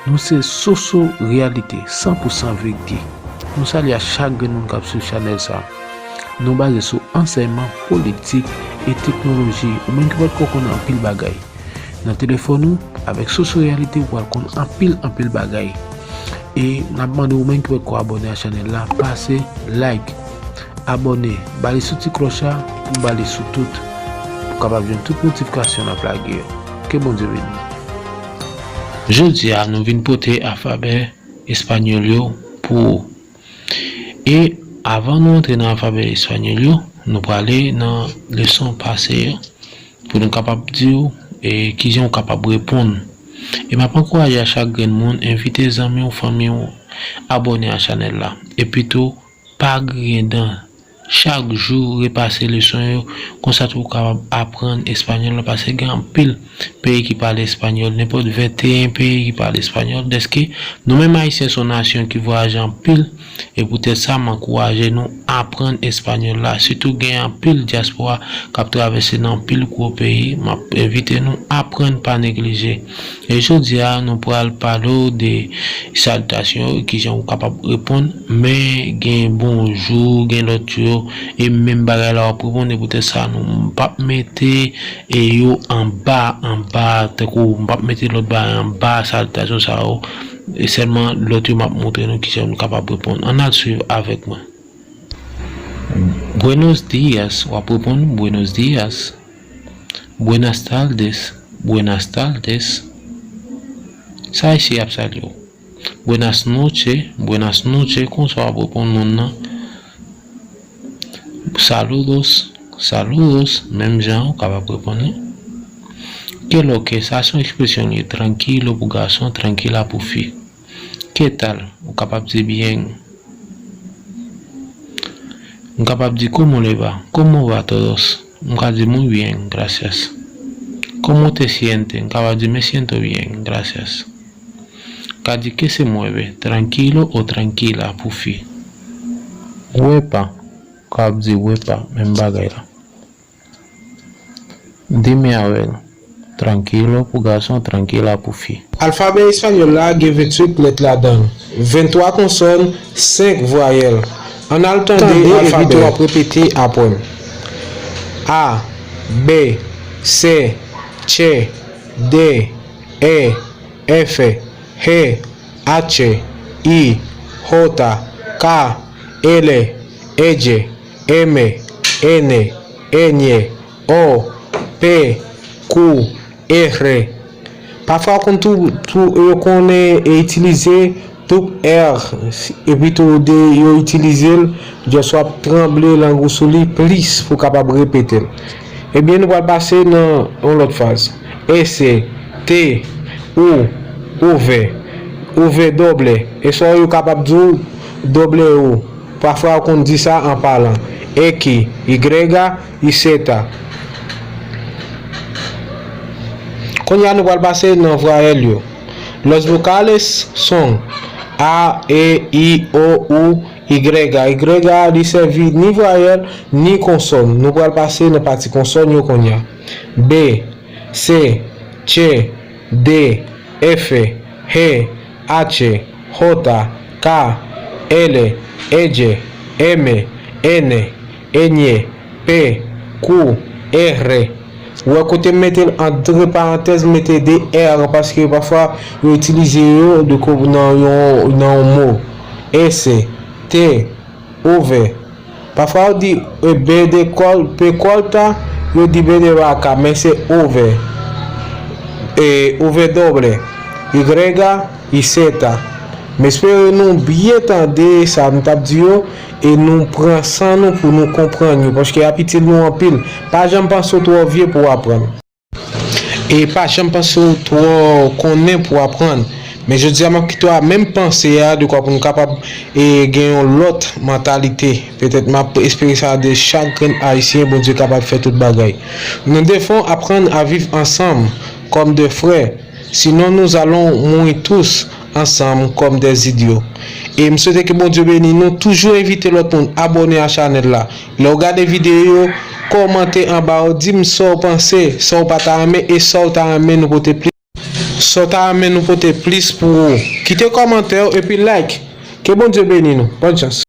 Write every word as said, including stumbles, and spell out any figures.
Nou se Soso Reyalite, san pou san verite. Nou salye a chak grenn moun k ap swiv chanèl sa. Nou baze sou ansèyman, politik e teknoloji. Ou menm ki potko konn anpil bagay. Nan telefòn ou, avèk Soso Reyalite, ou pral konn anpil, anpil bagay. E n ap mande ou menm ki potko abòne a chanèl la, pase, like, abòne, ba li sou ti klòch la, pou ba li sou tout, pou kapab jwenn tout notifikasyon n ap lage yo. Ke Bondye beni. Jodi a, nou vin pote alfabè espanyòl yo pou ou. E avan nou antre nan alfabè espanyòl yo, nou prale nan leson pase yo pou nou kapab di w e kijan w kapab reponn. E m ap ankouraje a chak grenn moun, envite zanmi w, fanmi w, abòne a chanèl la. Epi tou, pa griyen dan. Chak jou, repase leson yo, konsa tou w kapab aprann espanyòl la, paske gen anpil peyi ki pale espanyòl, nenpòt venteyen peyi ki pale espanyòl, dèske nou menm Ayisyen se yon nasyon ki vwayaje anpil, e poutèt sa, m ankouraje nou aprann espanyòl la, sitou gen anpil dyaspora k ap travèse nan anpil gwo peyi, m ap envite nou aprann pa neglije. E jodi a, nou pral pale w de salitasyon yo, kijan ou kapab reponn, men gen bonjou, gen lòt yo, e menm bagay la w ap reponn, e poutèt sa, nou, m p ap mete e yo anba, anba, tankou m p ap mete lòt bagay anba salitasyon sa yo, e sèlman lòt yo m ap montre nou kijan nou kapab reponn. Ann al swiv avèk mwen. Buenos días, w ap reponn buenos días. Buenas tardes, buenas tardes. Sa isi ap salye w. Buenas noches, buenas noches, konsa w ap reponn moun nan. Saludos, saludos, menm jan ou kapab reponn li. Qué lo que, sa se yon ekspresyon li, tranquilo pou gason, tranquila pou fi. Qué tal, ou kapab di byen. M kapab di cómo le va, cómo va todos. M ka di muy bien, gracias. Cómo te siente, m kapab di me siento bien, gracias. Ka di que se mueve, tranquilo o tranquila pou fi. Guapa, ka ap di guapa, menm bagay la. Dime a ver, tranquilo pou gason, tranquila pou fi. Alfabè espanyòl la gen venntuit lèt ladan l, venntwa konsòn, senk vwayèl. Ann al tande alfabè. Tande, evite w ap repete apre m. A, B, C, C, D, E, F, G, H, I, J, K, L, J, M, N, Ñ, O, P, Q, R. Pafwa konn tou, tou, yo konnen e itilize tou R, epi tou de yo itilize l, jis w ap tranble lang ou sou li plis pou kapab repete l. Ebyen, nou pral pase nan yon lòt fraz. Ese, te, u, uve, uve doble. E sa yo kapab di w doble o. Pafwa yo konn di sa an palan. Eki, igrega, iseta. Kounye a nou pral pase nan vwayèl yo. Los vocales son a, e, i, o, u, igrega. Igrega a li sèvi ni vwayèl ni konsòn. Nou pral pase nan pati konsòn yo kounye a. B, C, C, D, F, G, H, J, K, L, J, M, N, Ñ, P, Q, R. Ou wè kote m mete l antre parantèz, m mete de R paske pafwa yo itilize yo de ko-, nan yon, nan yon mo. Ese, te, uve. Pafwa yo di, e, B de kòl, P kòl ta, yo di B de baka, men se uve. E, uve doble. Igrega, iseta. M espere nou byen tande sa m t ap di yo, e nou pran san nou pou nou konprann yo, paske y ap itil nou anpil. Pa janm panse w twò vye pou w aprann. E pa janm panse w twò konnen pou w aprann. Men jodi a, m ap kite w a menm panse a, dekwa pou nou kapab, e, gen yon lòt mantalite. Petèt, m ap espere sa de chak grenn Ayisyen, Bondye kapab fè tout bagay. Nous devons apprendre à vivre ensemble comme des frères, sinon nous allons mourir tous ensemble comme des idiots. E m swete ke Bondye beni nou. Toujou envite lòt moun abòne a chanèl la. Lè w gade videyo yo, kòmante anba yo, di m sa w panse, sa w pa ta renmen e sa w ta renmen nou pote plis. Sa w ta renmen nou pote plis pou ou? Kite kòmantè w epi like. Ke Bondye beni nou. Bòn chans.